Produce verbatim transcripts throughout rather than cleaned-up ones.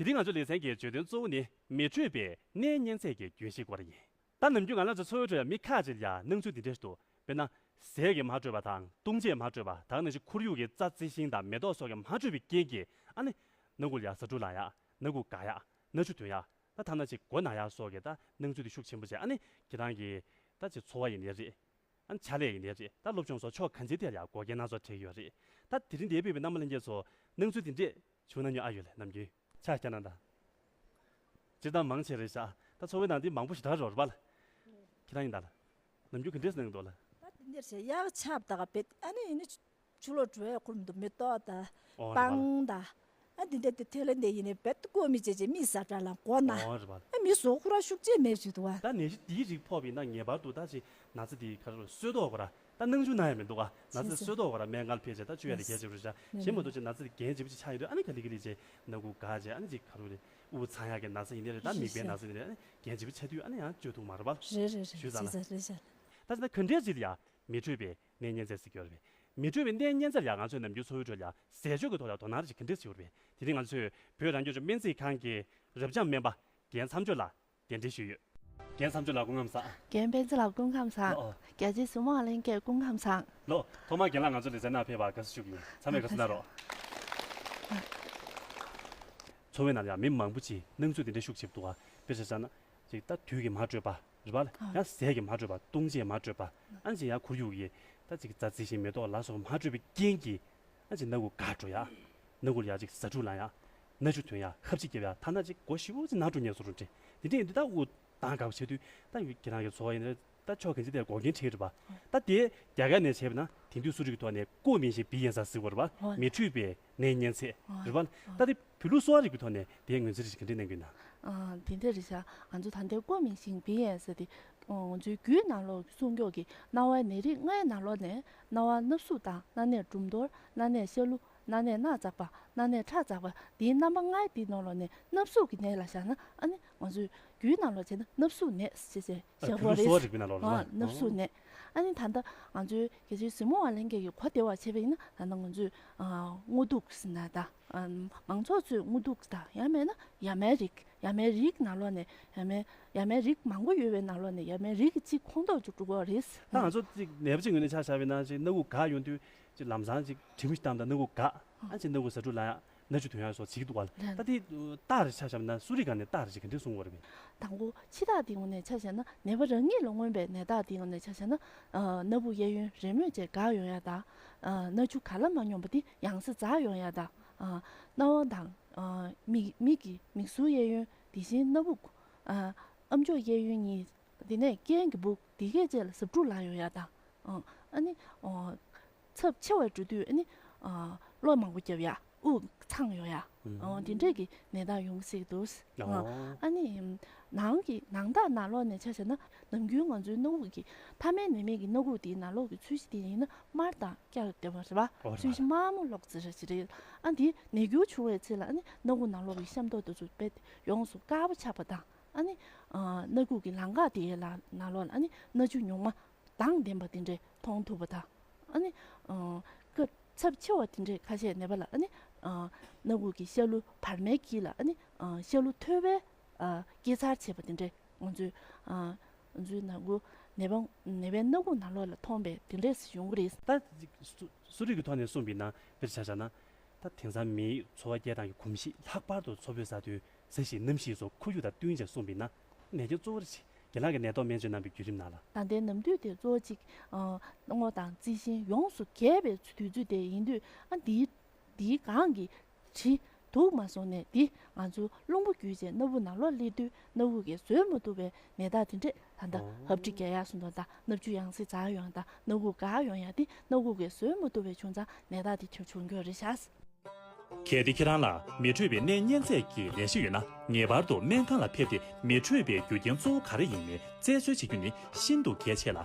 དེ་རིང་ང་ཚོའི་ལེ་ཚན་གྱི་བརྗོད་དོན་གཙོ་བོ་ནི་མི་འཕྲོད་པའི་ནད་གཉན་ཚད་ཀྱི་རྒྱུན་ཤེས་སྐོར་ཡིན། ད་ནམ་རྒྱུན་ང་རང་ཚོ་འཚོ་བའི་ཁྲོད་ཡ་མི་ཁ་ཅིག་ལ་ཡ་སྣང་ཚུལ་འདི་འདྲ་ཞིག་འདུག་དཔེར་ན། ཟས་ཀྱིས་མ་འཕྲོད་པ་དང་བཏུང་བྱས་མ་འཕྲོད་པ་དང་ནང་བཞིན་ཁོར་ཡུག་གི་རྩྭ་རྩི་ཤིང་དང་མེ་ཏོག་སོགས་ཀྱིས་མ་འཕྲོད་པའི་རྐྱེན་གྱིས་ཨ་ནི་སྣ་ཁུག་ལ་ཡ་ཟ་འཕྲུག་ལངས་ཡ། སྣ་ཁུག་འགག་ཡ། སྣ་ཆུ་ཐོན་ཡ། ད་ཐ་ན་ཅིག་མགོ་ན་ཡ་སོགས་ཀྱི་ད་སྣང་ཚུལ་དེ་ཤུགས་ཆེན་པོ་བྱས་ཨ་ནི་ཁྱེད་རང་གི་ད་ཅིག་འཚོ་བ་ཡིན་ནའི་རེད། ཨ་ནི་ཕྱག་ལས་ཡིན་ནའི་རེད། ད་སློབ་སྦྱོང་སོགས་ཕྱོགས་གང་ཅིའི་ཐད་ལ་ཡ་འགོག་རྐྱེན་སྣ་ཚོགས་འཕྲད་ཀྱི་ཡོད་རེད། ད་དེ་རིང་འདིར་ཕེབས་པའི་རྣམ་པ་ལྷན་རྒྱས་ཚོ་སྣང་ཚུལ་དེ་འདྲས་བྱུང་ན་ཉོ་ཨ་ཡོད་ལ་ནམ་རྒྱུན་ཆ་རྐྱང་ན་ད། སྤྱིར་བཏང་མང་ཆེ་རེད་ཤག་ད་འཚོ་བའི་ནང་འདི་མང་པོ་ཞེ་དྲག་རོ་རེད་པ་ལ། ཁྱེད་རང་ཡིན་ད་ལ། ནམ་རྒྱུན་ག་འདྲས་སྣང་འདུག་ལ། ད་དེ་འདྲས་བྱས་གཡག་ཆབ་ད་ག་བེད་ཨ་ནི་ཡིན་ནི་ཆུ་ལོག་འགྲོ་ཡ་ཁུར་མི་འདུག་མེ་ཏོག་ད་ཨོ་རེད་པ་ལ། སྤང་ད། ཨ་འདི་འདྲ་དེ་ཐེ་ལེ་འདི་ཡིན་ནི་བེད་ཀོ་མི་བྱེད་ཅེས་མི་ཟ་གྲ་ལ་མགོ་ན། ཨོ་རེད་པ་ལ། ཨ་མི་བཟོ་ཁུ་ར་ཤུགས་ཆེ་མེད་ཞུ་འདུག་བ། ད་ནད་གཞི་འདིའི་རིགས་ཕོག་པ་ཡིན་ན་ངེས་པར་དུ་ད་ཅིག་ན་ཚ་འདི་ག་རེ་གསོད་དོགས་གོ་ར། ད་སྣང་ཆུང་ན་ཡང་མི་འདུག་ག་ན་ཚ་སོས་ཏོག་ག་ར་སྨན་ཁང་ལ་ཕེབས་བྱས་ད་བཅོས་ཡ་དེ་གལ་ཆེ་བོ་རེད་ཤག་གཞན་མ་གཏོགས་ཅིག་ན་ཚ་དེ་རྐྱེན་ལྗིད་པོ་ཅིག་ཆགས་ཡོང་དུས་ཨ་ནི་ག་ལེ་ག་ལེ་བྱས་སྣ་ཁུག་འགག་བྱས་ཨ་ནི་ཅིག་ག་རེ་རེད། དབུགས་འཚང་ཡག་གི་ན་ཚ་ཡིན་ནའི་རེད། ད་མིག་དཔེ་ན་ཚ་ཡིན་ནའི་རེད། ཨ་ནི་རྐྱེན་ལྗིད་པོ་ཆགས་དུས་ཨ་ནི་ཡང་བཅོས་ཐུབ་མ་རེད་པ། རེད་རེད་རེད། ཞུས་ཙང་ན། རེད་ཟེར་རེད་ཟེར། ད་ཅི་ད་ག་འདྲས་ཅིག་ལ་ཡ་མི་འཕྲོད་པའི་ནད་གཉན་ཚད་ཟེར་གྱི་ཡོད་རེད་པས། མི་འཕྲོད་པའི་ནད་གཉན་ཚད་ལ་ཡ་ང་ཚོས་ནམ་རྒྱུན་འཚོ་བའི་ཁྲོད་ལ་ཡ་ཟས་སྤྱོད་ཀྱི་ཐོག་ལ་དོ་སྣང་ཅིག་ག་འདྲས་ཟེར་ཡོད་རེད་པས། དེ་རིང་ང་ཚོས་བོད་རང་སྐྱོང་ལྗོངས་སྨན་རྩིས་ཁང་གི་རབ་འབྱམས་སྨན་པ་རྒན་མཚམས་སྦྱོར་ལགས། གདན་འདྲེན་ཞུས་ཡོད། རྒན་མཚམས་སྦྱོར་ལགས་སྐུ་ཁམས་བཟང་། རྒན་སྤེན་ཚེ་ལགས་སྐུ་ཁམས་བཟང་། ལགས། རྒྱ་ཆེའི་གཟིགས་མོ་བ་ལྷན་རྒྱས་སྐུ་ཁམས་བཟང་། ལགས། ཐོག་མར་རྒན་ལགས་ང་ཚོ་ལེ་ཚན་ནང་ཕེབས་པར་དགའ་བསུ་ཞུ་གི་ཡིན། ཚང་མས་དགའ་བསུ་གནང་རོགས། འཚོ་བའི་ནང་ལ་ཡང་མི་མང་པོ་ཅིག་སྣང་ཚུལ་དེ་འདྲ་ཤུགས་ཆེ་འདུག་ག་དཔེ་ཆ་བཞག་ན་ཅིག་ད་དུས་ཀྱིས་མ་འཕྲོད་པ་རེད་པ་ལ། ཡང་ཟས་ཀྱིས་མ་འཕྲོད་པ། བཏུང་བྱས་མ་འཕྲོད་པ། ཨ་ནི་ཅིག་ཡང་ཁོར་ཡུག་གི་ད་ཅིག་རྩྭ་རྩི་ཤིང་མེ་ཏོག་ལ་སོགས་མ་འཕྲོད་པའི་རྐྱེན་གྱིས། ཨ་ཅིག་སྣ་ཁུག་འགག་འགྲོ་ཡ། སྣ་ཁུག་ལ་ཡ་ཅིག་ཟ་འཕྲུག་ལངས་ཡ། སྣ་ཆུ་ཐོན་ཡ། ཧབ་ཆི་རྒྱབ་ཡ། ཐ་ན་ཅིག་མགོ་ཞེ་པོ་ཅིག་ན་འགྲོ་ཉེན་བཟོ་འགྲོ་འདྲ། དེ་འདྲ་ཡིན་དུས་ད་དབུགས་གཏོང་དཀའ་བ་ཆགས་དུས་ད་ཁྱེད་རང་གི་འཚོ་བ་ཡིན་ན་ད་ཕྱོགས་གང་ཅིའི་ཐད་འགོག་རྐྱེན་འཕྲད་རེད་པ། ད་དེ་རྒྱ་གར་ནས་བྱས་པ་ན་དེང་དུས་གསོ་རིག་གི་ཐོག་ནས་过敏性鼻炎ཟེར་གྱི་ཡོད་རེད་པ། མི་འཕྲོད་པའི་ནད་གཉན་ཚད་རེད་པ། ད་དེ་བོད་ལུགས་གསོ་བ་རིག་པའི་ཐོག་ནས་དེའི་ངོས་འཛིན་རེ་ཞིག་ག་འདྲས་གནང་གི་ཡོད་ན། ཨ། དེ་འདྲ་རེད་ཤག་ང་ཚོ་ད་ལྟའི་过敏性鼻炎ཟེར་དེ། ང་ཚོའི་རྒྱུད་ནང་ལོགས་ཀྱི་སྲུང་སྐྱོབ་ཀྱི་རྣ་བའི་ནད་རིགས་ལྔའི་ནང་ལོགས་ནས་རྣ་བ་སྣབས་ཟུག་དང་སྣ་ནས་འབྲུམ་འཐོར། སྣ་ནས་ཤ་ལུ། སྣ་ནས་སྣ་འཛག་པ། སྣ་ནས་ཁྲག་འཛག་པ། འདིའི་རྣམ་པ་ལྔའི་འདིའི་ནང་ལོགས་ནས་སྣབས་ཟུག་གི་ནད་ལ་བཞག་ན་ཨ་ནི་ང་ཚོའི་རྒྱུད་ནང་ལོགས་བྱས་ན་སྣབས་ཟུག་ནད་ཟེར་བྱས་བཞག་གི་རེད། བོད་ལུགས་གསོ་བ་རིག་པའི་ནང་ལོགས་ལ། ཨ། སྣབས་ཟུག་ནད། ཨ་ནི་ད་ལྟ་ང་ཚོའི་རྒྱ་ཆེའི་གཟིགས་མོ་བ་ལྷན་རྒྱས་ཀྱིས་གོ་བདེ་བ་བྱས་པ་ཡིན་ན་ད་ལྟ་ང་ཚོའི་ཨ། སྔོ་དུག་ཟེར་ན་ད། ཨ། མང་ཚོགས་ཚོས་སྔོ་དུག་དང་ཡང་མིན་ན་ཡ་མའི་རིགས། ཡ་མའི་རིགས་ནང་ལོགས་ནས་ཡ་མའི་ཡ་མའི་རིགས་མང་པོ་ཡོད་པའི་ནང་ལོགས་ནས་ཡ་མའི་རིགས་ཀྱི་གཅིག་ཁོངས་གཏོགས་ཅིག་འགྲོ་གི་རེད། ད་ང་ཚོ་ཅིག་ནད་པ་ཅིག་ངོས་ནས་ཆ་བཞག་པ་ཡིན་ན་ཅིག་སྣ་ཁུག་འགག་ཡོང་དུས་ཅིག་ལམ་སང་ཅིག་དྲི་མ་ཞིག་བཏང་དང་སྣ་ཁུག་འགག་ཨ་ཅིག་སྣ་ཁུག་ཟ་འཕྲུག་ལངས་ཡ། སྣ་ཆུ་ཐོན་ཡ་སོགས་བྱེད་ཀྱི་འདུག་ག་ལ། ད་དེ་རྟགས་རེ་ཆ་བཞག་པ་ན་གསོ་རིག་སྒང་ནས་རྟགས་རེ་ཅིག་ག་འདྲས་གསུང་གི་ཡོད་རེད་པས། དང་པོ་ཕྱི་རྟགས་དེ་ངོས་ནས་ཆ་བཞག་ན་ནད་པ་རང་ཉིད་ལ་མངོན་པའི་ནད་རྟགས་དེ་ངོས་ནས་ཆ་བཞག་ན། ཨ། སྣ་བུག་གཡས་གཡོན་རེས་མོས་བྱས་འགག་ཡོང་ཡ་དང་། ཨ། སྣ་ཆུ་ག་ལ་མ་སྙོམས་པ་དེ་ཡང་སེ་འཛག་ཡོང་ཡ་དང་། ཨ། རྣ་བ་དང་། ཨ། མིག་མིག་གི་མིག་ཟུར་གཡས་གཡོན། དེ་བཞིན་སྣ་བུག་ཨ། ཨམ་ཅོག་གཡས་གཡོན་གཉིས། དེ་ནས་རྐན་གྱི་སྦུག་དེ་གས་བཅས་ལ་ཟ་འཕྲུག་ལངས་ཡོང་ཡ་དང་། ཨ། ཨ་ནི། ཨ། ཚབས་ཆེ་བར་འགྲོ་དུས་ཨ་ནི། ཨ། གློ་མང་པོ་རྒྱབ་ཡ། དབུགས་འཚང་ཡོང་ཡ། ཨ། དེ་འདྲས་ཀྱི་ནད་རྟགས་ཡོང་སྲིད་འདུག་ཨ། ཨ་ནི། ནང་གི་ནང་རྟགས་ནང་ལོགས་ནས་ཆ་བཞག་ན་ནམ་རྒྱུན་ང་ཚོའི་སྣ་ཁུག་གི་མཐའ་མའི་ནད་མེད་ཀྱི་སྣ་ཁུག་དེའི་ནང་ལོགས་ཀྱི་ཚོས་གཞི་དེ་ཡིན་ན་དམར་དང་སྐྱ་ལ་ལྟེ་བ་རེད་པ། ཨོ་རེད། ཚོས་གཞི་དམར་མོ་ལོག་ཙི་ར་ཅི་རེད། ཨ། འདི་ནད་འགྱུར་བྱུང་བའི་ཚེ་ལ་ཨ་ནི་སྣ་ཁུག་ནང་ལོགས་ཀྱི་ཤམ་ཐབས་དེ་ཚོ་དཔེ་ཡོངས་སུ་དཀར་པོ་ཆགས་པ་དང་། ཨ་ནི། ཨ། སྣ་ཁུག་གི་ལམ་ཁ་དེའི་ལ་ནང་ལོགས་ལ་ཨ་ནི་སྣ་ཆུ་ཉུང་མ་དྭངས་ལྡན་པ་དེ་འདྲས་མཐོང་ཐུབ་པ་དང་། ཨ་ནི། ཨ། སྐབས་ཚབས་ཆེ་བ་དེ་འདྲས་ཁ་ཤས་ནད་པ་ལ་ཨ་ནི། ཨ། སྣ་ཁུག་གི་ཤ་ལུ་བར་མའི་དཀྱིལ་ལ་ཨ་ནི། ཨ། ཤ་ལུ་མཐོ་བའི། ཨ། སྐྱེ་འཚར་བྱེད་པ་དེ་འདྲས་ང་ཚོའི། ཨ། ང་ཚོའི་ནང་ཁུལ་ནད་པ་ནད་པའི་སྣ་ཁུག་ནང་ལོགས་ལ་མཐོང་བའི་དེ་འདྲས་ཡོང་གི་རེད། ད་གསོ་གསོ་རིག་གི་ཐོག་ནས་གསུངས་པ་ཡིན་ན་དཔེར་ཆ་བཞག་ན། ད་དེང་སང་མིའི་འཚོ་བ་སྐྱེལ་སྟངས་ཀྱི་གོམས་གཤིས་ལྷག་པར་དུ་མཚོ་བོད་ས་མཐོའི་ས་གཤིས་གནམ་གཤིས་སོགས་ཁོར་ཡུག་དང་བསྟུན་བྱས་གསུངས་པ་ཡིན་ན། ནད་རྐྱེན་གཙོ་བོ་རེ་ཞིག་རྒན་ལགས་ཀྱིས་ནད་ཐོག་སྨན་བཅོས་གནང་བའི་བརྒྱུད་རིམ་ནང་ལ། ད་ལྟའི་ནམ་དུས་དེ་གཙོ་བོ་གཅིག་ཨ། སྔོ་དང་རྩི་ཤིང་ཡོངས་སུ་རྒྱས་པའི་དུས་ཚོད་དེ་ཡིན་དུས། ཨ། འདིའི་འདིའི་སྒང་གི་དྲི་དུག་མ་སོང་ནས་འདི་ང་ཚོ་རླུང་བུ་བརྒྱུད་བྱས་སྣ་བུག་ནང་ལོགས་སླེབས་དུས་སྣ་བུག་གིས་བཟོད་མ་ཐུབ་པའི་ནད་རྟགས་དེ་འདྲས་ད་ལྟ་ཧབ་དྲི་རྒྱག་ཡག་སོང་དང་། ད་སྣ་ཆུ་ཡང་སེ་འཛག་ཡོང་ཡག་དང་སྣ་ཁུག་འགག་ཡོང་ཡག་དེ་སྣ་ཁུག་གིས་བཟོད་མ་ཐུབ་པའི་བྱུང་ཙང་ནད་རྟགས་དེ་ཁྱོད་བྱུང་གི་རེད་ཤག་གལ་ཏེ་ཁྱེད་རང་ལ་མི་འཕྲོད་པའི་ནད་གཉན་ཚད་ཀྱི་ནད་གཞི་ཡོད་ན། ངེས་པར་དུ་སྨན་ཁང་ལ་ཕེབས་ཏེ་མི་འཕྲོད་པའི་རྒྱུ་རྐྱེན་གཙོ་བོ་ག་རེ་ཡིན་མིན་རྩད་གཅོད་བྱེད་རྒྱུ་ནི་ཤིན་ཏུ་གལ་ཆེ་ལ།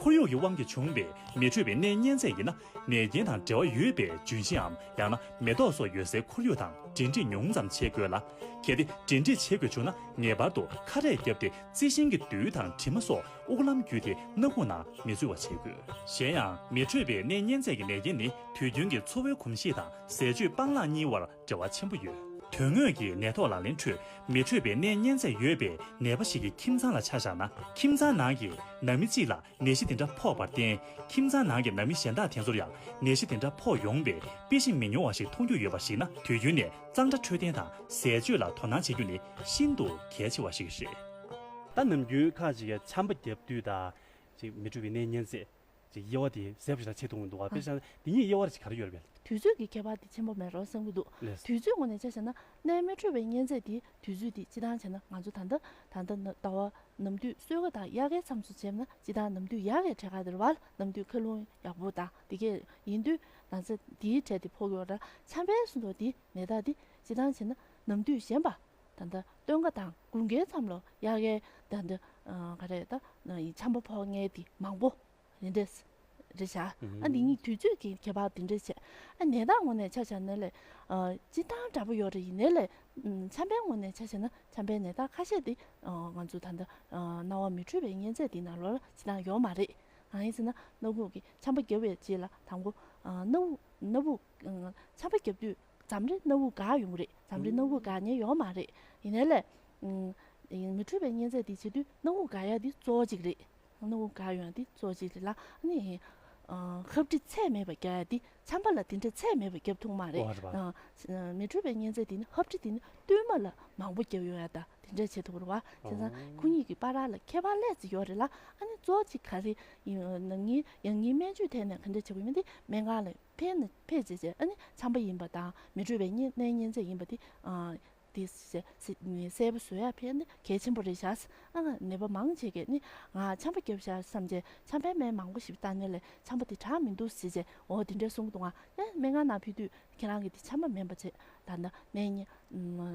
ཁོར་ཡུག་གི་དབང་གིས་བྱུང་བའི་མི་འཕྲོད་པའི་ནད་གཉན་ཚད་ཡིན་ན། ནད་རྐྱེན་དང་འབྲེལ་བ་ཡོད་པའི་ལྗོན་ཤིང་འམ། ཡང་ན་མེ་ཏོག་སོགས་ཡོད་སའི་ཁོར་ཡུག་དང་འབྲེལ་འདྲིས་ཉུང་ཙམ་བྱེད་དགོས་ལ། གལ་ཏེ་འབྲེལ་འདྲིས་བྱེད་དགོས་བྱུང་ན། ངེས་པར་དུ་ཁ་རས་བརྒྱབ་སྟེ་རྩི་ཤིང་གི་རྡུལ་དང་དྲི་མ་སོགས་དབུགས་ལམ་བརྒྱུད་དེ་སྣ་ཁུག་ནང་མི་འཛུལ་བ་བྱེད་དགོས། གཞན་ཡང་མི་འཕྲོད་པའི་ནད་གཉན་ཚད་ཀྱི་ནད་རྐྱེན་ནི་དུས་རྒྱུན་གྱི་འཚོ་བའི་གོམས་གཤིས་དང་ཟས་སྤྱོད་སྤང་བླང་གཉིས་དབར་འབྲེལ་བ་ཆེན་པོ་ཡོད། དོན་དངོས་ཀྱི་ནད་ཐོག་ལག་ལེན་ཁྲོད་མི་འཕྲོད་པའི་ནད་གཉན་ཚད་ཡོད་པའི་ནད་པ་ཞིག་གི་ཁྱིམ་ཚང་ལ་ཆ་བཞག་ན། ཁྱིམ་ཚང་ནང་གི་ནང་མི་གཅིག་ལ་ནད་གཞི་དེ་འདྲ་ཕོག་པར་བརྟེན། ཁྱིམ་ཚང་ནང་གི་ནང་མི་གཞན་དག་དེ་ཚོར་ཡང་ནད་གཞི་དེ་འདྲ་ཕོག་ཡོང་བའི་དཔེ་གཞི་མི་ཉུང་བ་ཞིག་མཐོང་རྒྱུ་ཡོད་པར་གཞིགས་ན། དུས་རྒྱུན་ནས་གཙང་སྦྲ་འཕྲོད་བསྟེན་དང་ཟས་སྤྱོད་ལ་དོ་སྣང་བྱེད་རྒྱུ་ནི་ཤིན་ཏུ་གལ་ཆེ་བ་ཞིག་རེད། ད་ནམ་རྒྱུན་ཁ་ཅིག་གིས་ཆམ་པ་བརྒྱབ་དུས་དང་། ཅིག་མི་འཕྲོད་པའི་ནད་གཉན་ཚད། ཅིག་དབྱེ་བ་དེ་གསལ་པོ་ཞིག་ལ་ཕྱེ་ཐུབ་ཀྱི་འདུག་ག་དཔེ་བཞག་ན་འདི་གཉིས་དབྱེ་བ་ཅིག་ག་རེ་ཡོད་རེད་པས། དུས་ཚོད་ཀྱི་ཁྱད་པར་དེ་ཆེན་པོ་མེད་འགྲོ་བསམ་གྱི་འདུག་ལགས། དུས་ཚོད་ངོས་ནས་ཆ་བཞག་ན། ནད་མི་འཕྲོད་པའི་གཉན་ཚད་དེ་དུས་ཚོད་དེ་སྤྱིར་བཏང་བྱས་ན། ང་ཚོ་ད་ལྟ་ད་ལྟ་ན་ཟླ་བ་ནམ་དུས་སོས་ཀ་དང་དབྱར་ཁའི་མཚམས་སུ་བྱས་ན། སྤྱིར་བཏང་ནམ་དུས་ཡག་གི་གྲས་ཁ་དེ་རེད་པ། ནམ་དུས་མཁའ་རླུང་ཡག་པོ་དང་དེ་གས་ཡིན་དུས། ན་ཚ་དེའི་གྲས་དེ་ཕོག་ཡོད་ར། ཆམ་པའི་ཟེར་དུས་དེ་ནད་རྟགས་དེ་སྤྱིར་བཏང་བྱས་ན་ནམ་དུས་གཞན་པ། ད་ལྟ་སྟོན་ཁ་དང་དགུན་ཁའི་མཚམས་ལོ། དབྱར་ཁའི་ད་ལྟ་ཨ་ག་རེ་ད་ཆམ་པ་ཕོག་མཁན་དེ་མང་པོ་དེ་འདྲས་རེད་བཞག་ཨ་འདི་གཉིས་དུས་ཚོད་ཀྱི་ཁྱད་པར་དེ་འདྲས་བྱས། ཨ་ནད་རྟགས་ངོས་ནས་ཆ་བཞག་ན་ལས། ཨ་སྤྱིར་བཏང་འདྲ་པོ་ཡོད་རེད། ཡིན་ནའི་ལས། ཨམ་ཆམ་པའི་ངོས་ནས་ཆ་བཞག་ན། ཆམ་པའི་ནད་རྟགས་ཁ་ཤས་དེ་ཨ་ང་ཚོ་ད་ལྟ་ཨ་རྣ་བ་མི་འཕྲོད་པའི་གཉན་ཚད་དེ་ནང་ལོགས་ལ་སྤྱིར་བཏང་ཡོད་མ་རེད། གང་ཡིན་ཟེར་ན། སྣ་ཁུག་གི་ཆམ་པ་བརྒྱབ་པའི་རྗེས་ལ་དང་པོ་ཨ་སྣ་བུག་སྣ་བུག་ཨ་ཆམ་པ་བརྒྱབ་དུས་འཛམ་རིག་སྣ་བུག་འགག་ཡོང་གི་རེད། འཛམ་རིག་སྣ་བུག་འགག་མཁན་ཡོད་མ་རེད། ཡིན་ནའི་ལས། ཨམ་མི་འཕྲོད་པའི་གཉན་ཚད་དེ་བྱེད་དུས་སྣ་བུག་འགག་ཡ་དེ་གཙོ་བོ་གཅིག་རེད། སྣ་བུག་འགག་ཡོང་ཡ་དེ་གཙོ་བོ་གཅིག་རེད་ལ། ཨ་ནི་ཨ་ཧབ་སྦྲིད་ཚད་མེད་པ་རྒྱག་ཡ་དེ། ཆམ་པ་ལ་དེ་འདྲའི་ཚད་མེད་པ་རྒྱབ་ཐུབ་མ་རེད། ཨོ་རེད་པ། ཨ་མི་འཕྲོད་པའི་གཉན་ཚད་དེ་ནི། ཧབ་སྦྲིད་དེ་ནི་བསྟུད་མ་ལ་མང་པོ་རྒྱབ་ཡོང་ཡ་ད་དེ་འདྲ་བྱེད་ཐུབ་རེད་པ། བྱས་ཙང་ཁོ་གཉིས་ཀྱི་བར་ལ་ཁྱད་པར་ལས་ཙི་ཡོད་རེད་ལ། ཨ་ནི་གཙོ་བོ་གཅིག་ག་རེ་ཡིན་ན། ངས་ཡང་སྙིང་སྨན་བཅོས་ཐད་ནས་ག་འདྲ་བྱེད་དགོས་ཡིན་མིན་དེ་སྨན་ཁང་ལ་ཕེབས་ནས་ཕེབས་བྱས་བྱས། ཨ་ནི་ཆམ་པ་ཡིན་པ་དང་མི་འཕྲོད་པའི་གཉན་ནད་གཉན་ཚད་ཡིན་པ་དེ་ཨ་དེ་གསལ་པོ་བཟོ་ཡ་ཕན་ནི་གལ་ཆེན་པོ་རེད་བཞག་ཨ་ནད་པ་མང་ཆེ་གས་ནི་ང་ཆམ་པ་བརྒྱབ་ཤག་བསམ་བྱས་ཆམ་པའི་སྨན་མང་པོ་ཞིག་བཏང་ནས་ལས་ཆམ་པ་དེ་དྲག་མི་འདུག་ཟེར་བྱས། འོ་དེ་འདྲས་གསུང་གི་འདུག་ཨ་ནི་སྨན་ཁང་ནང་ཕེབས་དུས་ཁྱེད་རང་གིས་དེ་ཆམ་པ་མིན་པ་བྱས། ད་ལྟ་ནད་གཉན་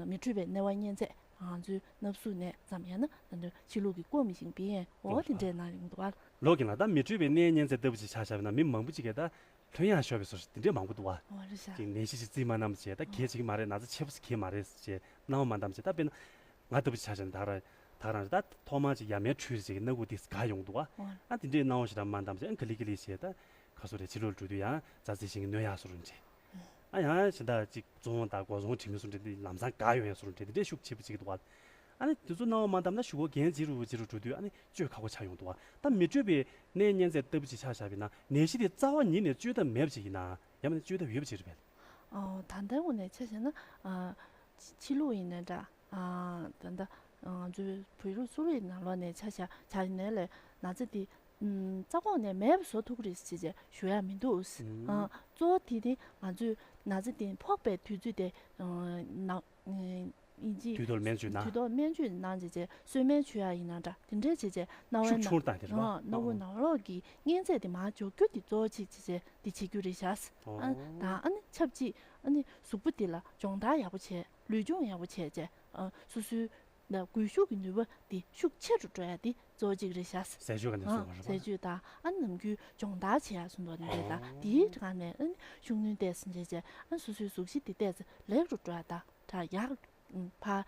མི་འཕྲོད་པའི་ནད་པ་གཉན་ཚད། ང་ཚོའི་ནབ་གསུག་ནད་ཙམ་ཡང་ན་ད་ལྟ་ཕྱི་ལུགས་ཀྱི་ཀོ་མི་ཤིང་བི་ཡན། འོ་དེ་འདྲས་ནང་ཡོང་འདུག་ཨ། ལོག་གི་ན་ད་མི་འཕྲོད་པའི་ནད་གཉན་ཚད་ལྟ་བུ་ཅིག་ཆ་བཞག་པ་ན་མི་མང་པོ་ཅིག་གིས་ད། ལྷོད་ཡངས་ཤོར་བའི་བཟོ་འདྲ་དེ་འདྲས་མང་པོ་འདུག་བ། འོ་རེད་ཤག་ཅིག་ནད་གཞི་ཞིག་བརྩིས་མ་གནང་བ་བྱས། ད་གལ་ཆེ་གི་མ་རེད། ན་ཚ་ཆེ་པོ་ཞིག་གི་མ་རེད་ཅེས་སྣང་བ་མ་བཏང་བ་བྱས། ད་དཔེར་ན་ང་ལྟ་བུ་ཅིག་ཆ་བཞག་ན་ད་རང་ད་ཐོག་མར་ཅིག་ཡ་མའི་འཕྲུལ་ཅིག་སྣ་ཁུག་དེ་འགག་ཡོང་འདུག་བ། འོ་ཨ་དེ་འདྲས་སྣང་བ་ཞིག་རང་མ་བཏང་བ་བྱས། ཨ་ག་ལེ་ག་ལེ་བྱས་ད་ག་སོ་རེད། ཕྱི་ལོགས་འགྲོ་དུས་ཡང་རྩྭ་རྩི་ཤིང་གི་སྣོད་ཡག་བཟོ་འདྲ་འདྲས། ཨ་ཡང་ཞིང་དག་ཅིག་བཙོང་དང་སྒོ་བཙོང་བྱེད་མི་བཟོ་འདྲ་འདི་ལམ་སང་འགག་ཡོང་ཡ་བཟོ་འདྲ་འདི་འདྲའི་ཤུགས་ཆེ་པོ་ཅིག་འདུག་བ། ཨ་ནི་དེ་ཚོ་སྣང་བ་མ་བཏང་ན་གཞུག་གུ་འགན་ལྗིད་རུ་ལྗིད་རུ་འགྲོ་དུས་ཨ་ནི་བཅོས་ཁག་པོ་ཆགས་ཡོང་འདུག་བ། ད་མི་འཕྲོད་པའི་ནད་གཉན་ཚད་ལྟ་བུ་ཅིག་ཆ་བཞག་པ་ཡིན་ན་ནད་གཞི་དེ་རྩ་བ་ཉིད་ནས་བཅོས་ཐབས་མེད་པ་ཅིག་ཡིན་ན། ཡང་མིན་ན་བཅོས་ཐབས་ཡོད་པ་ཅིག་རེད་པས། ཨོ་ད་ལྟའི་ངོས་ནས་ཆ་བཞག་ན། ཨ་ཕྱི་ཕྱི་ལུགས་ཡིན་ན་འདྲ། ཨ་ད་ལྟ་ང་ཚོའི་བོད་ལུགས་གསོ་རིག་ནང་ལོགས་ནས་ཆ་བཞག་ཆ་ནས་ལས་ན་ཚ་དེ། ཨམ་རྩ་ཁོག་ནས་མེད་པ་བཟོ་ཐུབ་ཀྱི་རེད་ཟེར་བྱས་ཞུ་ཡ་མི་འདུག་ཨ་གཙོ་བོ་དེ་དེ་ང་ཚོས་ན་ཚ་དེ་ཕོག་པའི་དུས་ཚོད་དེ་ཨ་ནང་ཨ་ཨིན་ཇི་དུས་ཐོག་སྨན་བཅོས་གནང་། དུས་ཐོག་སྨན་བཅོས་གནང་བྱས་བྱས་གསོལ་སྨན་མཆོད་ཡ་ཡིན་ན་འདྲ། དེ་འདྲས་བྱས་བྱས་རྣ་བའི་ཤུགས་ཆུང་རུ་བཏང་སྟེ་རེད་པ། ཨ་རྣ་བའི་ནང་ལོགས་ཀྱི་གཉན་ཚད་དེ་མར་འཇོག་རྒྱུ་དེ་གཙོ་བོ་གཅིག་བྱས་བྱས་དེ་བྱེད་རྒྱུ་རེད་ཤག་ཨ་དང་ཨ་ནི་ཆབས་ཅིག་ཨ་ནི་གཟུགས་པོ་དེ་ལ་སྦྱོང་བརྡར་ཡག་པོ་བྱས། ལུས་སྦྱོང་ཡག་པོ་བྱས་བྱས། ཨ་སོ་སོའི་ད་འགུལ་ཤུགས་ཀྱི་ནུས་པ་དེ་ཤུགས་ཆེ་རུ་འགྲོ་ཡ་དེ་གཙོ་བོ་གཅིག་རེད་ཤག་ཟས་སྤྱོད་ག་ནས་ཨ་བཟོ་བ་རེད་པ། ཟས་སྤྱོད་དང་ཨ་ནི་ནམ་རྒྱུན་སྦྱོང་བརྡར་བྱེད་ཡ་སོང་དོ་ནི་རེད། ད་ཨོ་དེའི་སྒང་ནས་ཨ་ནི་ཤུགས་སྣོན་ཏོག་ཙམ་བྱས་བྱས་ཨ་ནི་སོ་སོའི་གཟུགས་གཞི་དེ་ཏོག་ཙམ་ལེགས་རུ་འགྲོ་ཡ་དང་དྲག་ཡག་ཕར་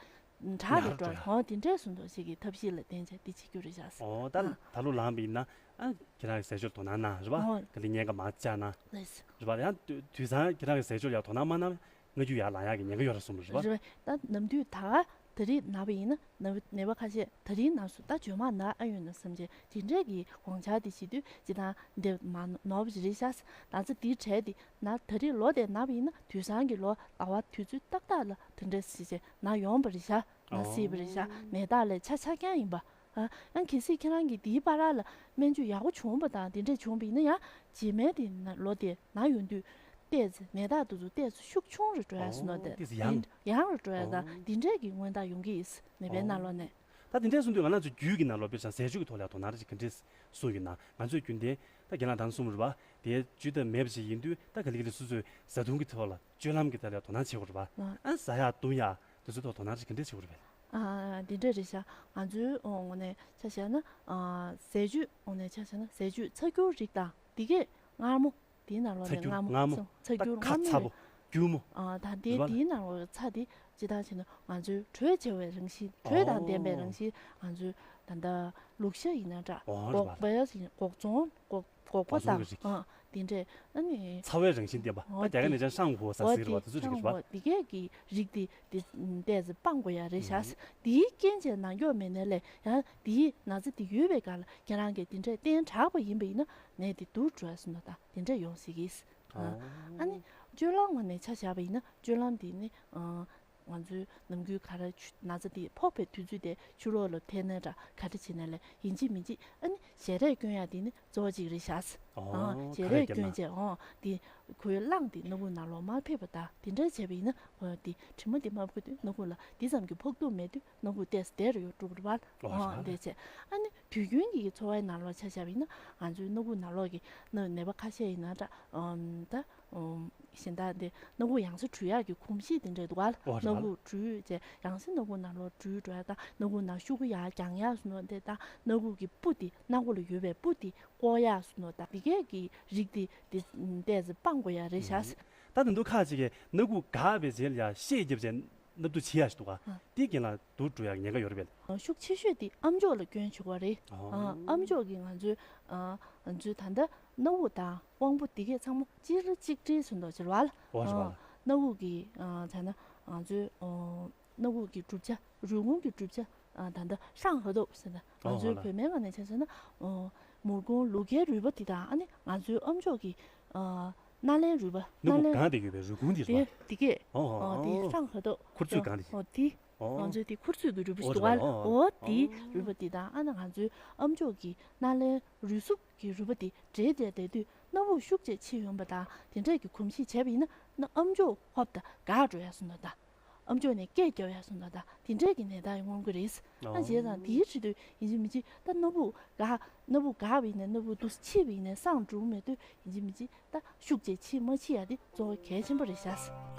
དྲག་རུ་ཡག་འགྲོ་ཡ་འོ་དེ་འདྲས་སོང་དོ་ཞིག་གི་ཐབས་ཤེས་ལ་བརྟེན་བྱས་དེ་བྱེད་རྒྱུ་རེད་ཤག་ཨོ་ད་ཨ་ད་ལོ་ལངས་པ་ཡིན་ན་ཨ་ཁྱེད་རང་གི་ཟས་སྤྱོད་དོ་སྣང་གནང་རེད་པ། ཨོ་ག་ལེ་ཉལ་ཁ་མར་བཅག་གནང་ལགས། རེད་པ། ཡང་དུ་དུས་སང་ཁྱེད་རང་གི་ཟས་སྤྱོད་ཡག་དོ་སྣང་མ་གནང་། སྔ་རྒྱུ་ཡར་ལངས་ཡག་གི་ཉེན་ཁ་ཡོད་རེད་གསུངས་པ་རེད་པ། རེད་པ། ད་ནམ་དུས་ད་ག་ད་རེས་ན་བ་ཡིན་ན་ནད་ནད་པ་ཁ་ཤས་ད་རེས་ན་སོ་ད་བྱོས་མ་ན་ཨ་ཡོད་ན་བསམ་བྱས་དེ་འདྲས་ཀྱི་དགོངས་འཆར་དེ་བྱེད་དུས་ཇི་ལྟར་འདེབས་མ་ནོར་བ་ཞིག་རེད་ཤག་ད་ཚ་དེའི་གྲས་དེ་ན་ད་རེས་ལོ་དེ་ན་བ་ཡིན་ན་དུས་སང་གི་ལོ་ཟླ་བ་དུས་ཚོད་ཏག་ཏག་ལ་དེ་འདྲས་ཞིག་བྱས་ན་ཡོང་བ་རེད་ཤག་ན་སྲིད་པ་རེད་ཤག་ནད་རྟགས་ལས་ཆ་ཆ་རྐྱང་ཡིན་པ། ཨ་ཡང་གལ་སྲིད་ཁྱེད་རང་གིས་དེའི་བར་ལ་སྨན་བཅོས་ཡག་པོ་བྱུང་བ་དང་དེ་འདྲས་བྱུང་བ་ཡིན་ན་ཡང་རྗེས་མའི་དེ་ན་ལོ་དེ་ན་ཡོང་དུས་ཏོག་ཙམ་ནད་རྟགས་དེ་ཚོ་ཏོག་ཙམ་ཤུགས་ཆུང་རུ་འགྲོ་ཡ་སོང་ནོ། ཨོ་དེ་ཏོག་ཙམ་ཡང་ཡང་རུ་འགྲོ་ཡ་དང་ཨོ་དེ་འདྲས་ཀྱི་མངོན་རྟགས་ཡོང་གི་ཡིན་ནད་པའི་ནང་ལོགས་ནས། ད་དེ་འདྲས་གསུངས་དུས་ང་རང་ཚོ་རྒྱུད་ཀྱི་ནང་ལོགས་དཔེར་བཞག་ཟས་སྤྱོད་ཀྱི་ཐོག་ལ་དོ་སྣང་རེ་ཞིག་ག་འདྲས་གསུངས་ཡོད་ན། ང་ཚོས་རྒྱུན་ལྡན་ད་རྒན་ལགས་ད་གསུངས་རེད་པ། དེ་བཅོས་ཐབས་མེད་པ་ཞིག་ཡིན་དུས་ད་ག་ལེ་ག་ལེ་སོ་སོའི་བཟའ་བཏུང་གི་ཐོག་ལ་སྤྱོད་ལམ་གྱི་ཐད་ལ་དོ་སྣང་བྱེད་དགོས་རེད་པ། ཨ་ཟ་ཡག་བཏུང་ཡག་དེ་ཚོའི་ཐོག་དོ་སྣང་ཞིག་ག་འདྲས་བྱེད་དགོས་རེད་པས། ཨ་འདི་འདྲ་རེད་ཤག་ང་ཚོའི་ངོས་ནས་ཆ་བཞག་ན་ཨ་ཟས་བཅུད་ངོས་ནས་ཆ་བཞག་ན་ཟས་བཅུད་ཚ་སྐྱུར་རིགས་དང་འདི་གས་མངར་མོ་དེའི་ནང་ལོགས་ནས་ཚ་སྐྱུར་མངར་མོ་མངར་མོ་ཚ་སྐྱུར་ད་ཁ་མངར་མོ་ཚ་པོ་རྒྱུ་མོ་ཨ་ད་དེ་རེད་པ། དེའི་ནང་ལོགས་ཚ་དེ་ཇི་ལྟར་བྱས་ན་ང་ཚོའི་དྲོད་ཆེ་བའི་རང་བཞིན་དྲོད་དང་ལྡན་པའི་ཨོ་རང་བཞིན་ང་ཚོའི་ད་ལྟ་ལུག་ཤ་ཡིན་ན་འདྲ་ཨོ་རེད་པ། སྒོག་པ་ཡིན་སྒོག་བཙོང་སྒོག་སྒོག་པ་སྒོག་བཙོང་དང་གི་རིགས། ཨ་ དེ་འདྲས་ཨ་ནི། ཚ་བའི་རང་བཞིན་ལྡན་པ། ཨོ་ཨ་རྒྱ་གར་ནས་ཀྱང་ཧྲང་ཧོ་ཟ་ཟིག་རེད་བ། དེ་ཚོ་ཅིག་རེད་བ། འོ་དེ་གས་ཀྱི་རིགས་དེ་དེ་ཏོག་ཙམ་སྤང་དགོས་ཡ་རེད་ཤག་དེའི་རྐྱེན་བྱས་ནང་འཁྱོག་མེད་ནའི་ལས་ཡང་དེའི་ན་ཚ་དེ་ཡོད་པའི་སྒང་ལ་ཁྱེད་རང་གིས་དེ་འདྲས་གཏན་དྲགས་པ་ཡིན་པ་ཡིན་ན་ནད་དེ་སྡུག་འགྲོ་ཡ་སོང་ན་ད་དེ་འདྲས་ཡོང་སྲིད་ཀྱི། ཨ་ནི་སྤྱོད་ལམ་ངོས་ནས་ཆ་བཞག་པ་ཡིན་ན་སྤྱོད་ལམ་དེ་ནི། ང་ཚོའི་ནམ་རྒྱུན་ག་རེ་ཆུ་ན་ཚ་དེ་ཕོག་པའི་དུས་ཚོད་དེ་ཕྱི་ལོགས་ལ་ཐལ་ནས་འདྲ་ག་རེ་བྱེད་ནས་ལས་ཡིན་གཅིག་མིན་གཅིག་ཨ་ནི་ཞལ་རས་གྱོན་ཡ་དེ་ནི་གཙོ་བོ་གཅིག་རེད་ཤག་ཨོ། ཨོ་ཞལ་རས་གྱོན་བྱས་ཨོ་དེ་ཁོའི་རླངས་དེ་སྣ་ཁུག་ནང་ལོགས་མ་ཕེབས་པ་དང་དེ་འདྲ་བྱས་པ་ཡིན་ན་ཨོ་དེ་དྲི་མ་དེ་མ་ཕོག་དུས་སྣ་ཁུག་ལ་དེ་ཙམ་གྱི་ཕོག་ཐུག་མེད་དུས་སྣ་ཁུག་ཏོག་ཙམ་བདེ་རུ་ཡོད་འགྲོ་གི་རེད་བ། ཨོ་ཨོ་འདྲ་བྱས་ཨ་ནི། དུས་རྒྱུན་གྱི་འཚོ་བའི་ནང་ལོགས་ཆ་བཞག་པ་ཡིན་ན་ང་ཚོའི་སྣ་ཁུག་ནང་ལོགས་ཀྱི་ནད་ནད་པ་ཁ་ཤས་ཡིན་ན་འདྲ་ཨམ་ད་ཨམ་གཞན་དག་འདི་སྣ་ཁུག་ཡང་སེ་འཁྲུད་ཡག་གི་གོམས་གཤིས་དེ་འདྲ་འདུག་ག་ཨོ་རེད་བ། སྣ་ཁུག་འཁྲུད་བྱས་ཡང་སེ་སྣ་ཁུག་ནང་ལོགས་འཁྲུད་འགྲོ་ཡག་དང་སྣ་ཁུག་ནང་ཤོག་གུ་ཡར་རྒྱང་ཡག་སོང་ནོ་དེ་དང་སྣ་ཁུག་གི་སྤུ་དེ་སྣ་ཁུག་ལ་ཡོད་པའི་སྤུ་དེ་བཀོག་ཡག་སོང་ནོ་དང་དེ་གས་ཀྱི་རིགས་དེ་དེ་ཏོག་ཙམ་སྤང་དགོས་ཡག་རེད་ཤག་ད་དེ་འདུག་ཁ་ཅིག་གིས་སྣ་ཁུག་འགག་པའི་རྗེས་ལ་ཡ་ཤེད་བརྒྱབ་བྱས། སྣབས་བསྡུ་བྱེད་ཡག་ཞིག་འདུག་ག་ཨ། དེའི་རྐྱེན་ལ་སྡུག་འགྲོ་ཡག་ཉེན་ཁ་ཡོད་རེད་པས། ཤུགས་ཆེ་ཤོས་དེ་ཨམ་ཅོག་ལ་སྐྱོན་བྱུང་བ་རེད། ཨ། ཨ་ཨམ་ཅོག་གིས་ང་ཚོའི་ཨ་ང་ཚོའི་ད་ལྟ་སྣ་བུག་དང་དབང་པོ་དེ་གས་ཚང་མ་གཅིག་ལ་གཅིག་སྒྲིལ་བཟོ་འདུག་ཅེས་བ་ལ། ཨོ་རེད་བ། ཨ་སྣ་བུག་གི་ཨ་ད་ལྟ་ང་ཚོའི་ཨ་སྣ་བུག་གི་གྲུབ་ཆ་རུས་ཁུངས་ཀྱི་གྲུབ་ཆ་ཨ་ད་ལྟ་ཧྲང་ཧེ་ཏོ་ཟེར་ན་ང་ཨོ་ཚོའི་ཧོ་ལ། བོད་སྨན་ཁང་ནས་བྱས་ཟེར་ན་ཨ་མུར་ཁུང་ལུག་ཁའི་རུས་པ་དེ་དང་ཨ་ནི་ང་ཚོའི་ཨམ་ཅོག་གི་ཨ། སྣ་ལེན་རུས་པ། སྣ་སྣ་བུག་ལེན་གང་དེ་ཡོད་པའི་རུས་ཁུངས་དེ་རེད་པ། དེ་གས། ཨོ་ཨོ་ཨོ་དེ་ཧྲང་ཧེ་ཏོ། ཁུར་ཚོས་གང་དེ། ཨོ་དེ། ཨོ། ང་ཚོའི་དེ་ཁུར་ཚོས་ཀྱི་རུས་པ་ཞིག་འདུག་ག་ཨོ་རེད་བ། ཨོ་དེ་ཨོ། རུས་པ་དེ་དང་ཨ་ན་ང་ཚོའི་ཨམ་ཅོག་གི་སྣ་ལེན་རུས་གཟུགས་ཀྱི་རུས་པ་དེ་འདྲེས་བསྡད་བསྡད་དུས་སྣ་བུག་ཤུགས་ཆེ་ཕྱིས་ཡོང་པ་དང་དེ་འདྲས་ཀྱི་གོམས་གཤིས་བྱས་པ་ཡིན་ན་སྣ་ཨམ་ཅོག་ཧོབ་ད་འགག་འགྲོ་ཡ་སོང་ད་ད། ཨམ་ཅོག་ནས་སྐད་རྒྱབ་ཡ་སོང་ད་ད་དེ་འདྲས་ཀྱི་ནད་རྟགས་མངོན་གྱི་རེད། ཨ་ཨོ། བྱས་ཙང་དེའི་ཁྲིད་དུ་ཡིན་གཅིག་མིན་གཅིག་ད་སྣ་བུག་འགག་སྣ་བུག་འགག་པ་ཡིན་ན་སྣ་བུག་འདུག་སེ་ཕྱིས་པ་ཡིན་ན་སངས་འགྲོ་གི་མེད་དུས་ཡིན་གཅིག་མིན་གཅིག་ད་ཤུགས་ཆེ་ཕྱིས་མ་ཕྱིས་ཡ་དེ་གཙོ་བོ་གལ་ཆེན་པོ་རེད་ཤག་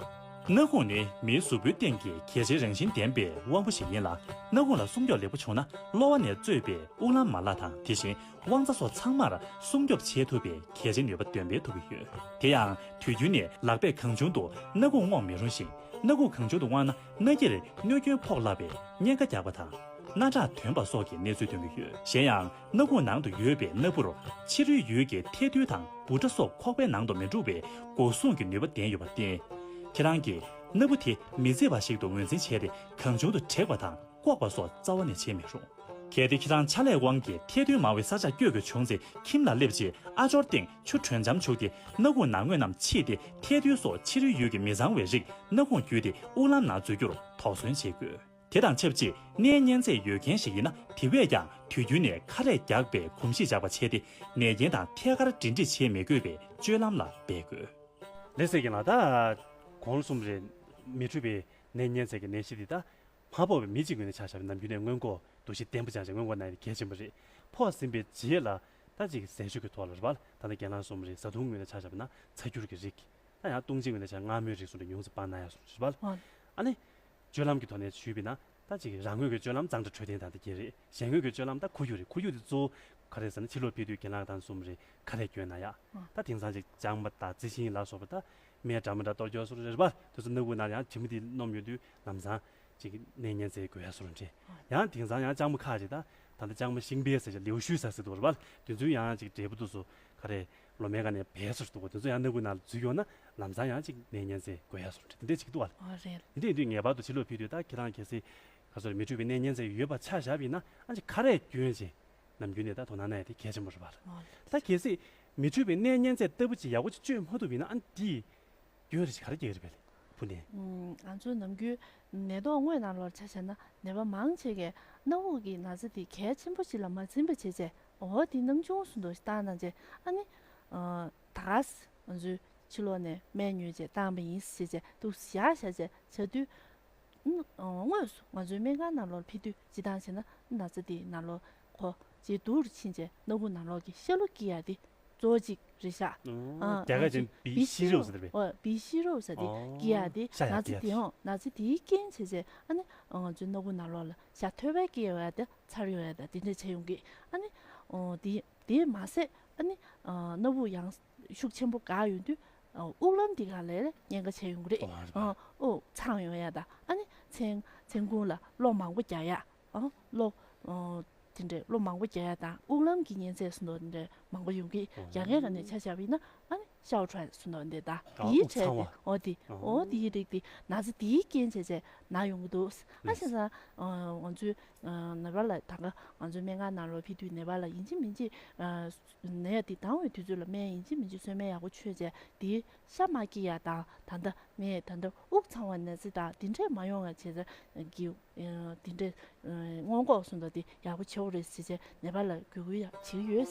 སྣ་ཁུག་ནི་མིའི་གཟུགས་པོའི་སྟེང་གི་གལ་ཆེའི་རང་བཞིན་ལྡན་པའི་དབང་པོ་ཞིག་ཡིན་ལ། སྣ་ཁུག་ལ་སྲུང་སྐྱོབ་ལེགས་པོ་བྱུང་ན་གློ་བ་ནས་གཙོས་པའི་དབུགས་ལམ་མ་ལག་དང་དེ་བཞིན་དབང་རྩ་སོགས་ཚང་མར་སྲུང་སྐྱོབ་བྱེད་ཐུབ་པའི་གལ་ཆེའི་ནུས་པ་འདོན་སྤེལ་ཐུབ་ཀྱི་ཡོད། དེ་ཡང་དུས་རྒྱུན་ནས་ལག་པས་གང་བྱུང་དུ་སྣ་ཁུག་རྔོག་མི་རུང་ཞིང་། སྣ་ཁུག་གང་བྱུང་དུ་རྔོག་ན་སྣ་སྐྱེར་གནོད་སྐྱོན་ཕོག་སླ་བའི་གཉན་ཁ་རྒྱག་པ་དང་། སྣ་ཁྲག་ཐོན་པ་སོགས་ཀྱི་གནས་ཚུལ་ཐོན་གྱི་ཡོད། གཞན་ཡང་སྣ་ཁུག་ནང་དུ་ཡོད་པའི་སྣ་བུར་ཕྱི་རོལ་ཡུལ་གྱི་ཐལ་རྡུལ་དང་འབུ་ཕྲ་སོགས་ཁོག་པའི་ནང་དུ་མི་འགྲོ་བའི་སྒོ་སྲུང་གི་ནུས་པ་ལྡན་ཡོད་པར་བརྟེན། ཁྱེད་རང་གིས་སྣ་བུ་དེ་མི་བརྫི་བ་ཞིག་ཏུ་ངོས་འཛིན་བྱས་ཏེ་གང་བྱུང་དུ་བྲེག་པ་དང་བཀོག་པ་སོགས་རྩ་བ་ནས་བྱེད་མི་རུང་། གལ་ཏེ་ཁྱེད་རང་ཕྱག་ལས་དབང་གིས་ཐལ་རྡུལ་མང་བའི་ས་ཆར་བསྐྱོད་དགོས་བྱུང་ཚེ། ཁྱིམ་ལ་སླེབས་རྗེས་ཨ་ཅོར་སྟེང་ཆུ་དྲོད་འཇམ་བྱུགས་ཏེ་སྣ་ཁུག་ནང་ངོས་རྣམས་ཕྱིས་ཏེ། ཐལ་རྡུལ་སོགས་ཕྱི་རོལ་ཡུལ་གྱི་མི་གཙང་བའི་རིགས་སྣ་ཁུག་བརྒྱུད་དེ་དབུགས་ལམ་ནང་འཛུལ་རྒྱུར་དོགས་ཟོན་བྱེད་དགོས། དེ་དང་ཆབས་ཅིག་གནས་གཉན་ཚད་ཡོད་མཁན་ཞིག་ཡིན་ན། དེ་བས་ཀྱང་དུས་རྒྱུན་ནས་ཁ་རས་རྒྱག་པའི་གོམས་གཤིས་འཇགས་པ་བྱས་ཏེ། ནད་རྐྱེན་དང་ཐད་ཀར་འབྲེལ་འདྲིས་བྱེད་མི་དགོས་པའི་སྤྱོད་ལམ་ལ་འབད་དགོས། ལགས་སོ་རྒན་ལགས། ད་གོང་གསུམ་རེད། མི་འཁྲུགས་པའི་ནད་གཉན་ཚད་ཀྱི་ནད་གཞི་འདི་ད་མ་ཕོག་པའི་མི་གཅིག་ངོས་ནས་ཆ་བཞག་པ་ན་ནམ་རྒྱུན་ནས་སྔོན་འགོག་འདུ་ཤེས་བརྟན་པོ་བཅངས་བྱས་སྔོན་འགོག་གནང་ཡ་དེ་གལ་ཆེན་པོ་རེད། ཕོག་ཟིན་པའི་རྗེས་ལ་ད་ཅིག་ཟས་སྤྱོད་ཀྱི་ཐོག་ལ་རེད་པ། ད་ལྟ་རྒན་ལགས་གསུངས་པ་རེད། བཟའ་བཏུང་ངོས་ནས་ཆ་བཞག་པ་ན་ཚ་སྐྱུར་གྱི་རིགས། ད་ཡང་བཏུང་ཆའི་ངོས་ནས་ཆ་སྔ་མོའི་རིགས་སོགས་ལ་ཉུང་ཙམ་སྤང་གནང་ཡ་སོགས་རེད་པ། ཨ་ནི་སྤྱོད་ལམ་གྱི་ཐོག་ནས་ཞུས་པ་ཡིན་ན། ད་ཅིག་རང་ངོས་ཀྱི་སྤྱོད་ལམ་གཙང་སྦྲ་འཕྲོད་བསྟེན་དང་དེ་གྱད་རེད། གཞན་ངོས་ཀྱི་སྤྱོད་ལམ་ད་ཁོར་ཡུག་རེད། ཁོར་ཡུག་དེ་གཙོ་བོ་ག་རེ་ཟེར་ན་ཕྱི་ལོགས་ཕེབས་དུས་རྒན་ལགས་དང་གསུངས་པ་རེད། ཁ་རས་གྱོན་གནང་ཡ། ཨ་ད་དེང་སང་ཅིག་ལྕང་མ་དང་རྩི་ཤིང་ལ་སོགས་པ་ད་སྨན་འདྲ་མི་འདྲ་གཏོར་རྒྱུ་སོགས་རེད་པ། དེ་ཚོ་སྣ་བུག་ནང་ཡང་དྲི་མ་དེ་སྣོམ་ཡོང་དུས་ལམ་སང་ཅིག་ནད་གཉན་ཚད་འགོས་ཡ་སོགས་རེད། ཡང་དེང་སང་ཡང་ལྕང་མ་ཁ་ཅིག་ད་ད་ལྟ་ལྕང་མ་ཤིང་བལ་ཟེར་ཅིག་ལེའུ་ཤུ་ཟེར་ཟེར་འདུག་རེད་པ། དེ་ཚོའི་ཡང་ཅིག་འབྲས་བུ་དེ་ཚོ་ག་རེ་ལོ་མའི་སྒང་ནས་བལ་སོགས་འདུག་པ། དེ་ཚོ་ཡང་སྣ་བུག་ནང་ལ་འཛུལ་ཡོང་ན་ལམ་སང་ཡང་ཅིག་ནད་གཉན་ཚད་འགོས་ཡ་སོགས་རེད། དེ་འདྲས་ཅིག་འདུག་པ། ཨོ་རེད། དེ་འདྲས་ཡིན་དུས་ངེས་པར་དུ་ཕྱི་ལོགས་ཕེབས་དུས་ད་ཁྱེད་རང་གལ་སྲིད་ག་ཚོད་མི་འཁྲུགས་པའི་ནད་གཉན་ཚད་ཡོད་པ་ཆ་བཞག་པ་ཡིན་ན། ཨ་ཅིག་ཁ་རས་གྱོན་བྱས་ནམ་རྒྱུན་ནས་ད་དོ་སྣང་གནང་ཡ་དེ་གལ་ཆེན་པོ་རེད་པ། ཨོ་རེད། ད་གལ་སྲིད་མི་འཁྲུགས་པའི་ནད་གཉན་ཚད་ལྟ་བུ་ཅིག་ཡག་པོ་ཅིག་བཅོས་མ་ཐུབ་པ་ཡིན་ན། ཨ་ནི་དེ་སྐྱོན་རེ་ཞིག་ག་རེ་སྐྱེ་གི་རེད་པས་ལགས་བུ་ནས། ཨུམ། ང་ཚོ་ནམ་རྒྱུན་ནད་ཐོག་དངོས་ནང་ལོགས་ཆ་བཞག་ན་ནད་པ་མང་ཆེ་གས་སྣ་བུག་གི་ན་ཚ་དེ་གལ་ཆེན་པོ་ཞིག་ལ་མ་འཛིན་པ་བྱས་བྱས། འོ་དེ་སྣང་ཆུང་སུ་འདུག་བཏང་གནང་བྱས། ཨ་ནི་ཨ་ད་ག་ས་ང་ཚོའི་ཕྱི་ལོགས་ནས་སྨན་ཉོས་བྱས་བཏང་པ་ཡིན་ཟེར་བྱས་འདུག་བཞག་བཞག་བྱས་བྱ་དུས། ཨ་དངོས་སུ་ང་ཚོའི་སྨན་ཁང་ནང་ལོགས་ཕེབས་དུས་སྤྱིར་བཏང་བྱས་ན་ན་ཚ་དེ་ནང་ལོགས་ཁོ་ཇེ་སྡུག་རུ་ཕྱིན་བྱས་སྣ་བུག་ནང་ལོགས་ཀྱི་ཤ་ལུ་སྐྱེ་ཡ་དེ་གཙོ་བོ་གཅིག་རེད་ཤག་ཨ་རྒྱ་སྐད་ཅན་བི་ཤི་རོ་ཟེར་བས། ཨོ་བི་ཤི་རོ་ཟེར་དེ་སྐྱེ་ཡ་དེ། ཨོ་ན་ཚ་དེ་ཡང་ན་ཚ་དེའི་རྐྱེན་བྱས་བྱས་ཨ་ནི་ང་ཚོའི་སྣ་བུག་ནང་ལོགས་ལ་ཤ་ཐོད་པ་སྐྱེ་ཡོང་ཡ་དེ་ཚར་ཡོང་ཡ་དང་དེ་འདྲས་བྱས་ཡོང་གི། ཨ་ནི་ཨོ་དེ་དེ་མ་ཟད་ཨ་ནི་ཨ་སྣ་བུག་ཡང་ཤུགས་ཆེན་པོ་འགག་ཡོང་དུས་ཨ་དབུགས་ལམ་དེ་ག་ལ་ཉེན་ཁ་ཆེ་ཡོང་གི་རེད། ཨོ་རེད་པ། ཨ་དབུགས་འཚང་ཡོང་ཡ་དང་ཨ་ནི་མཚན་མཚན་གུང་ལ་གློ་མང་པོ་རྒྱག་ཡ། ཨ་གློ་ཨ་ དེ་འདྲའི་གློ་མང་པོ་རྒྱག་ཡ་དང་། དབུགས་ལམ་གྱི་གཉན་ཚད་ཟེར་མདོག་དེ་འདྲའི་མང་པོ་ཡོང་གི། རྒྱ་སྐད་ནང་ནས་ཆ་བཞག་པ་ཡིན་ན་ཨ་ནི་ཤའོ་ཁྲའེ་ཟེར་མདོག་འདི་དང་། ཨ། དེའི་དབུགས་གྲས་ཚང་བ། དེ། འོ་དེ། ཨ། འོ་དེའི་རིགས་དེ། ན་ཚ་དེའི་རྐྱེན་བྱས་བྱས་ན་ཡོང་གི་འདུག། ཨ། བྱས་ཙང་། ཨ། ང་ཚོའི། ཨ། ནེ་པཱལ་ལ་ད་ག་ང་ཚོའི་སྨན་ཁང་ནང་ལོགས་ཕེབས་དུས་ནེ་པཱལ་ལ་ཡིན་གཅིག་མིན་གཅིག་ཨ། ནད་དེ་ལྡང་བའི་དུས་ཚོད་ལ་སྨན་ཡིན་གཅིག་མིན་གཅིག་གསོལ་སྨན་ཡག་པོ་མཆོད་བྱས། དེའི་ཤ་མ་སྐྱེ་ཡ་དང་། ད་ལྟ་ངས་ད་ལྟ་དབུགས་གཙང་བ་ནས་ཚེ་དང་དེ་འདྲས་མ་ཡོང་བ་བྱས་ཙང་གི། ཨ། དེ་འདྲས། ཨ། སྔོན་འགོག་སོང་དང་དེ་ཡག་པོ་བྱེད་དགོས་རེད་ཟེར་བྱས་ནེ་པཱལ་ལ་བརྒྱུད་སྐུལ་ཡང་བྱེད་ཀྱི་ཡོད།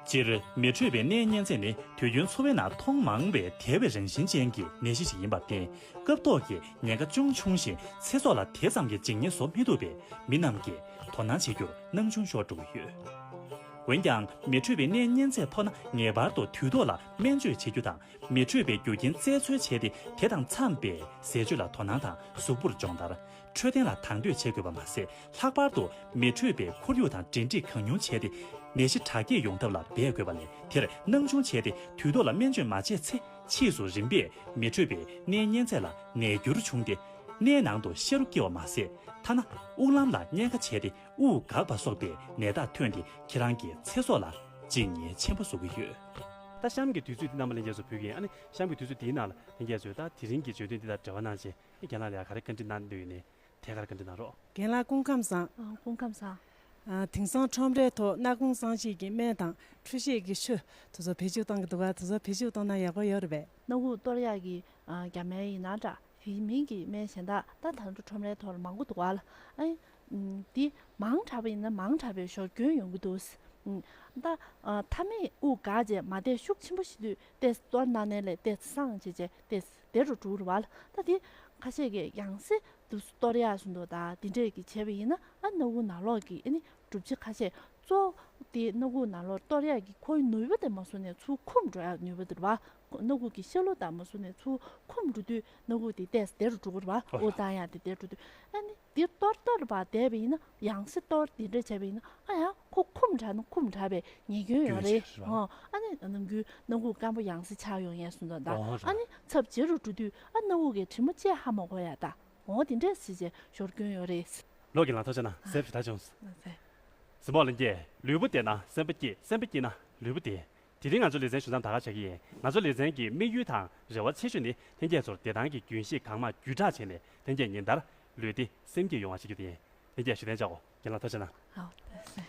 སྤྱིར་མེ་འཕྲོད་པའི་ནད་གཉན་ཚད་ནི་དུས་རྒྱུན་འཚོ་བའི་ནང་མཐོང་མང་བའི་དལ་བའི་རང་བཞིན་ཅན་གྱི་ནད་གཞི་ཞིག་ཡིན་པར་བརྟེན། སྐབས་ཐོག་གི་ཉེན་ཁ་ཅུང་ཆུང་ཞིང་ཚེ་སྲོག་ལ་དེ་ཙམ་གྱི་འཇིགས་ཉེན་བཟོ་མི་ཐུབ་པས། མི་རྣམས་ཀྱིས་དོ་སྣང་བྱེད་རྒྱུར་སྣང་ཆུང་ཤོར་འགྲོ་གི་ཡོད། འོན་ཀྱང་མེ་འཕྲོད་པའི་ནད་གཉན་ཚད་ཕོག་ན་ངེས་པར་དུ་དུས་ཐོག་ལ་སྨན་བཅོས་བྱེད་རྒྱུ་དང་། མེ་འཕྲོད་པའི་རྒྱུ་རྐྱེན་རྩད་འཚོལ་བྱས་ཏེ། དེ་དང་འཚམས་པའི་ཟས་སྤྱོད་ལ་དོ་སྣང་དང་། གཟུགས་པོར་སྦྱོང་བརྡར། འཕྲོད་བསྟེན་ལ་དང་དོད་བྱེད་དགོས་པ་མ་ཟད། ལྷག་པར་དུ་མེ་འཕྲོད་པའི་ཁོར་ཡུག་དང་འབྲེལ་འདྲིས་གང་མྱུར་བྱས་ཏེ། ནད་གཞི་དྲག་སྐྱེད་ཡོང་ཐབས་ལ་འབད་དགོས་པ་ལས། དེར་སྣང་ཆུང་བྱས་ཏེ་དུས་ཐོག་ལ་སྨན་བཅོས་མ་བྱས་ཚེ། ཕྱིས་སུ་རིམ་པས་མེ་འཕྲོད་པའི་ནད་གཉན་ཚད་ལ་ནད་འགྱུར་བྱུང་སྟེ། སྣའི་ནང་དུ་ཤ་རུས་བསྐྱེད་པ་མ་ཟད། ཐ་ན་དབུགས་ལམ་ལ་གཉན་ཁ་བྱས་ཏེ། དབུགས་འགག་པ་སོགས་པའི་ནད་རྟགས་ཐོན་ཏེ། ཁྱེད་རང་གི་ཚེ་སྲོག་ལ་འཇིགས་ཉེན་ཆེན་པོ་བཟོ་གི་ཡོད། ད་གཤམ་གྱི་དུས་ཚོད་འདི་རྣམ་པ་ལྷན་རྒྱས་ཚོར་ཕུལ་གྱི་ཡིན། ཨ་ནི་གཤམ་གྱི་དུས་ཚོད་འདིའི་ནང་ལ་ལྷན་རྒྱས་ཚོས་ད་དེ་རིང་གི་བརྗོད་དོན་འདི་དང་འབྲེལ་བ་གནང་བྱས། རྒན་ལགས་ལ་ཡང་ག་རེ་བཀའ་འདྲི་གནང་འདོད་ཡོད་ན། ཐད་ཀར་བཀའ་འདྲི་གནང་རོགས། རྒན་ལགས་སྐུ་ཁམས་བཟང་། ཨ། སྐུ་ཁམས་བཟང་། ཨ། དེང་སང་ཁྲོམ་རའི་ཐོག་སྣ་ཁུང་གཙང་བཅད་ཀྱི་སྨན་དང་ཁྲུ་བཞིས་ཀྱི་ཆུ་དེ་ཚོ་བེད་སྤྱོད་གཏོང་གི་འདུག་ག། དེ་ཚོ་བེད་སྤྱོད་གཏོང་ན་ཡག་པོ་ཡོད་རེད་པས། སྣ་ཁུག་གཏོར་ཡག་གི། ཨ། རྒྱ་སྨན་ཡིན་ན་འདྲ། དེ་མིན་གྱི་སྨན་གཞན་དག་ད་ད་དུང་ཁྲོམ་རའི་ཐོག་ལ་མང་པོ་འདུག་ག་ལ། ཨ། འདི་མང་དྲགས་པ་ཡིན་ན་མང་དྲགས་པའི་ཞོར་སྐྱོན་ཡོང་གི་འདུག། ཨ། ད། ཨ། མཐའ་མའི་དབུགས་འགག་རྗེས་མ་བསྡད་ཤུགས་ཆེན་པོ་ཞིག་དུས་ཏོག་ཙམ་གཏོར་གནང་ནའི་ལས་ཏོག་ཙམ་སངས་བྱས་བྱས་ཏོག་ཙམ་བདེ་རུ་འགྲོ་གི་རེད་པ། ད་དེ་ཁ་ཤས་ཀྱིས་ཡང་སེ་དུས་སུ་གཏོར་ཡག་བཟོ་འདུག། ད་དེ་འདྲས་ཀྱི་བྱས་པ་ཡིན་ན། ཨ། སྣ་ཁུག་ནང་ལོགས་ཀྱི། ཨ་ནི་གྲུབ་ཆ་ཁ་ཤས་གཙོ་བོ་དེ་སྣ་ཁུག་ནང་ལོགས་གཏོར་ཡག་གི་ཁོའི་ནུས་པ་དེ་མ་བཟུང་ནས་ཚུར་འཁུམས་འགྲོ་ཡག་ནུས་པ་དེ་རེད་པ། སྣ་ཁུག་གི་ཤ་ལུགས་དང་མ་བཟུང་ནས་ཚུར་འཁུམས་འགྲོ་དུས་སྣ་ཁུག་དེ་ཏོག་ཙམ་བདེ་རུ་འགྲོ་གི་རེད་པ། ཨོ་ཡ། དབུགས་གཏོང་ཡག་དེ་བདེ་རུ་འགྲོ་དུས། ཨ་ནི་དེ་གཏོར་གཏོར་བ་བསྡད་པ་ཡིན་ན། ཡང་སེ་གཏོར་དེ་འདྲས་བྱས་པ་ཡིན་ན། ཨ། ཡང་ཁོ་འཁུམས་དྲགས་ན་འཁུམས་དྲགས་པའི་ཉེས་སྐྱོན་ཡོད་རེད། སྐྱོན་ཡོད་རེད་པ། ཨོ། ཨ་ནི་ནམ་རྒྱུན་སྣ་ཁུག་སྐམ་པོ་ཡང་སེ་ཆགས་ཡོང་ཡས་སུ་འདུག་ད། ཨོ་རེད། ཨ་ནི་ཚབས་ཆེ་རུ་འགྲོ་དུས། ཨ། སྣ་ཁུག་གི་དྲི་མ་བཅད་ཧ་མ་གོ་ཡ་ད། འོ་དེ་འདྲས་ཟེར་བྱས་ཞོར་སྐྱོན་ཡོད་རེད། ལོ་རྒན་ལགས་ཐུགས་རྗེ་གནང་། གཟབ་ཞིག་ད་བྱུང་། ལགས་སེ། གཟིགས་མོ་ལྷན་རྒྱས། ལུས་པོ་བདེ་ན་སེམས་པ་སྐྱིད། སེམས་པ་སྐྱིད་ན་ལུས་པོ་བདེ། དེ་རིང་ང་ཚོ་ལེ་ཚན་ཞུ་མཚམས་ད་ག་བྱ་གི་ཡིན། ང་ཚོ་ལེ་ཚན་གྱི་དམིགས་ཡུལ་དང་རེ་བ་ཆེ་ཤོས་ནི་ལྷན་རྒྱས་ཚོར་བདེ་ཐང་གི་རྒྱུན་ཤེས་གང་མང་བརྒྱུད་བསྒྲགས་བྱས་ནས། ལྷན་རྒྱས་ཉིན་ལྟར་ལུས་བདེ་སེམས་སྐྱིད་ཡོང་བ་བྱེད་རྒྱུ་དེ་ཡིན། ལྷན་རྒྱས་ཞུ་གཏན་འཇགས་གོ། རྒན་ལགས་ཐུགས་རྗེ་གནང་། ཨོ། ལགས་སེ།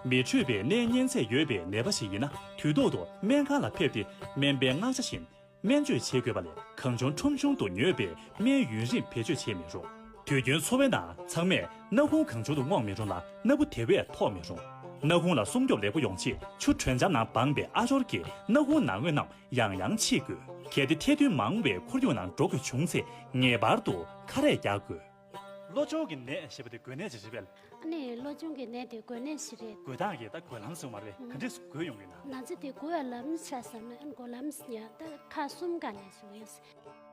མེ་འཕྲོད་པའི་ནད་གཉན་ཚད་ཡོད་པའི་ནད་པ་ཞིག་ཡིན་ན། དུས་ཐོག་ཏུ་སྨན་ཁང་ལ་ཕེབས་ཏེ། སྨན་པའི་མངགས་བྱ་བཞིན་སྨན་བཅོས་བྱེད་དགོས་པ་ལས། གང་བྱུང་ཁྲོམ་གཞུང་དུ་ཉོས་པའི་སྨན་ཡུན་རིང་བེད་སྤྱོད་བྱེད་མི་རུང་། དུས་རྒྱུན་འཚོ་བའི་ནང་ཚང་མས་སྣ་ཁུང་གང་བྱུང་དུ་རྔོག་མི་རུང་ལ། སྣ་བུག་དེ་བས་ཐོག་མི་རུང་། སྣ་ཁུང་ལ་སྲུང་སྐྱོབ་ལེགས་པོ་ཡོང་ཆེད། ཆུ་དྲོད་འཇམ་ནང་སྦངས་པའི་ཨ་ཅོར་གྱིས་སྣ་ཁུང་ནང་ངོས་རྣམས་ཡང་ཡང་ཕྱིས་དགོས། གལ་ཏེ་ཐལ་རྡུལ་མང་བའི་ཁོར་ཡུག་ནང་འགྲོ་དགོས་བྱུང་ཚེ། ངེས་པར་དུ་ཁ་རས་རྒྱག་དགོས། གློ་གཅོང་གི་ནད་ཞེས་པ་དེ་འགོས་ནད་ཅིག་རེད་པས། ཨ་ནི་གློ་གཅོང་གི་ནད་དེ་འགོས་ནད་ཞིག་རེད། འགོས་སྟངས་ཀྱི་ད་འགོས་ལམ་སོང་མ་རེད། ཨུམ། ག་འདྲས་སུ་འགོས་ཡོང་གི་ན། ན་ཚ་དེ་འགོས་པའི་ལམ་ཆ་ཚང་མ་ཨ་ནི་འགོས་ལམ་ཡང་ད་ཁག་གསུམ་ག་ནས་བྱུང་ཡོད།